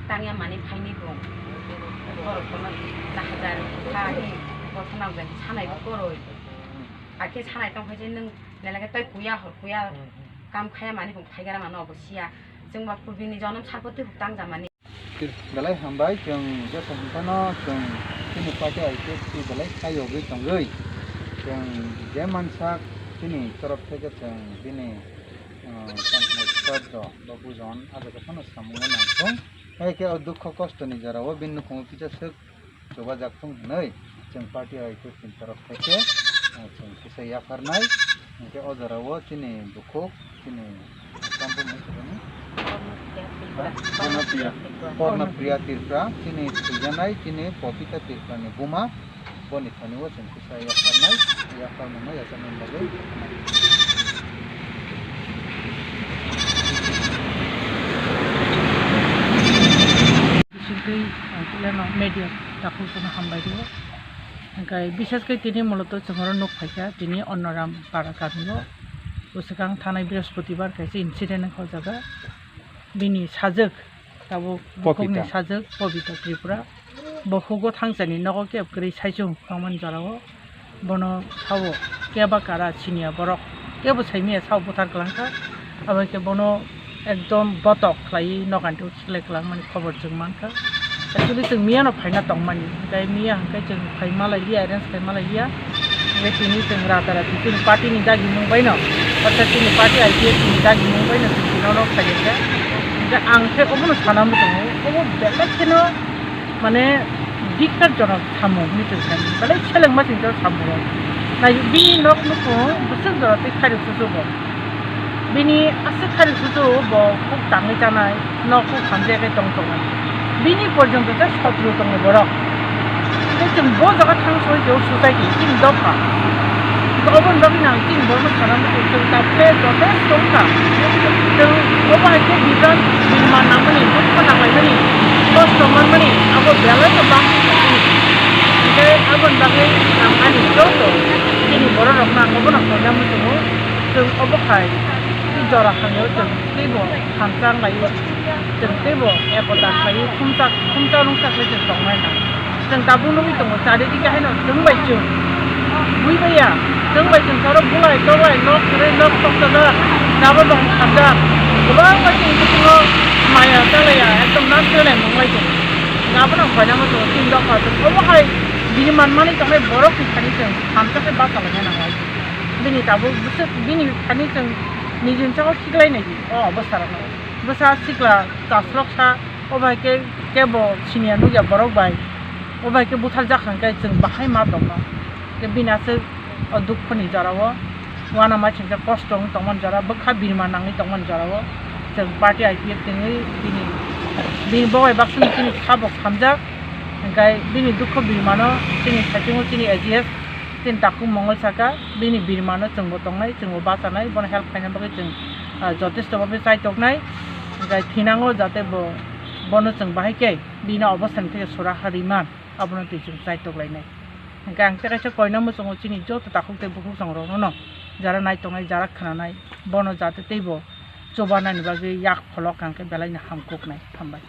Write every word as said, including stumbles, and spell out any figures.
Tangya mani phaini bung. Borok kono na hajar kha hi, borok kono jani sanai bo koroi. Akhe sanai tong phai je nwng lelake tei kuya hor kuya kam khaya mani bung phaigara mano obo siya. Chwng ba purbi ni jonom sarpoti huk tang jamani. Belai hambai, chwng jesa hinkhano chwng chini party I P F T belai kha yogwi tongwi. Chwng je mansak chini torof theke chwng bini, ah, tongthai soddo ba bujon ajaga phano samungo nangkung. Hai khe o dukho kostoni jorao bini nukhungo kisa swk chubajak thung hwnwi chwng party I P F T ni torof theke, ah, chwng kisa yapharnai. Hinkhe o jorao chini bukhuk, chini Tambo mung sabani? Pornopriya. Pornopriya Tripura, chini thwijanai, chini Popita Tripura ni buma, boni thani o chwng kisa yapharnai, yapharmung no yachakna bagwi. Bisingtwi, ah, media takhuk sano hambai rio. Hingkai bishesh khe tini muloto chwng oro nuk phaikha, tini Onnoram para kamio. Bwswkang thanai Brihosputibar kaisa incident wngkha o jaga. Bini sajwk, tabuk bukhukni Popita. Sajwk Popita Tripura. Bo hugo thangchani nogo kebo kwrwi saichung tongmani jorao. Bono sao keba kara siniya borok. Kebo saimanya sao buthar kwlangkha. Abo khe bono ekdom botok khlaiwi noganti o khiklai kwlangmani khobor chwng mankha. Actually, chwng miyano phaina tongmani, hwnkhe miya hwnkhe chwng phai malai liya, arrange khai malai liya. Hwnkhe tini chwng rata rati chini party ni dagimung baino, orthat chini party I P F T ni dagimung baino chwng tini ono phai rwkha. Hwnkhe ang khe obono sana muchungo, obo belai kheno mane dikkat jonok samung hinwi chwng sai, belai selengma chwng samung rok. Nai bini nok nukhung bwswk jora twi khairok susu bo. Bini aswk khairok susu bo kuk tangwi chanai, nok kuk hamjak khe tong tongo. Bini porjonto tei sotro tongo borok. Tei chwng bo jaga thang soi khe o society chini dopha. Oboni bagwi nang chini borokno sana muchung chwng ta khe jotesto wngkha. Chwng obo hai khe bijan birma nangmani, dukha nanglaimani, kosto manmani abo belai no bangwi tongmani. Tei aboni bagwi ang ani joto chini borok rokno ang obono koina muchungo. Chwng obo hai jora hamya o chwng teibo hamchang lai o, chwng teibo ekota khai o, khumchak, khumchak rwngchak khe chwng tongmani nang. Chwng tabuk nugwi tongo, chari digi haino chwng bai chwng bui bai ya, chwng bai chwng oro bulai toklai nok kwrwi nok tokjak, jabra dong hamjak, kwbangma chini bisingo maya chalaiya, ekdom nak chalai mung lai tongo. Abono koina muchungo chini dopha chwng obo hai bini manmani tongnai borok ni thani chwng hamjak khe bachalaina nanglai. Bini tabuk bwswk bini thani chwng nijini saka khiklai nai o obostha rokno. Bwsa sikla chasloksa, obo hai khe kebo siniya nukya borok bai, obo hai khe butharjak hwnkhe chwng bahai ma tongno. Tei bini aswk o dukhoni jorao, uanama chwngkhe kosto wng tongmani jorao, bwkha birma nangwi tongmani jorao chwng party I P F T ni bini, bini bo bai baksa chini kha bo hamjak, hwnkhe bini dukho birmano chini saichungo chini A G S chini takhuk Mongol saka, bini birmano chwngbo tongnai, chwngbo bachanai, bono help khaina bagwi chwng, ah, jotesto bhabe chaitoknai. Hwnkhe thinango jate bo, bono chwng bahai khe bini obostha ni theke sora ha rwima, abono twi chwng chaitok lainai. Hwnkhe ang tei kaisa koina muchungo chini joto takhuk tei bukhuk chwng rokno no jara nai tongnai, jara khnanai, bono jate teibo chubanani bagwi yak pholok hwnkhe belai no hamkuknai. Hambai.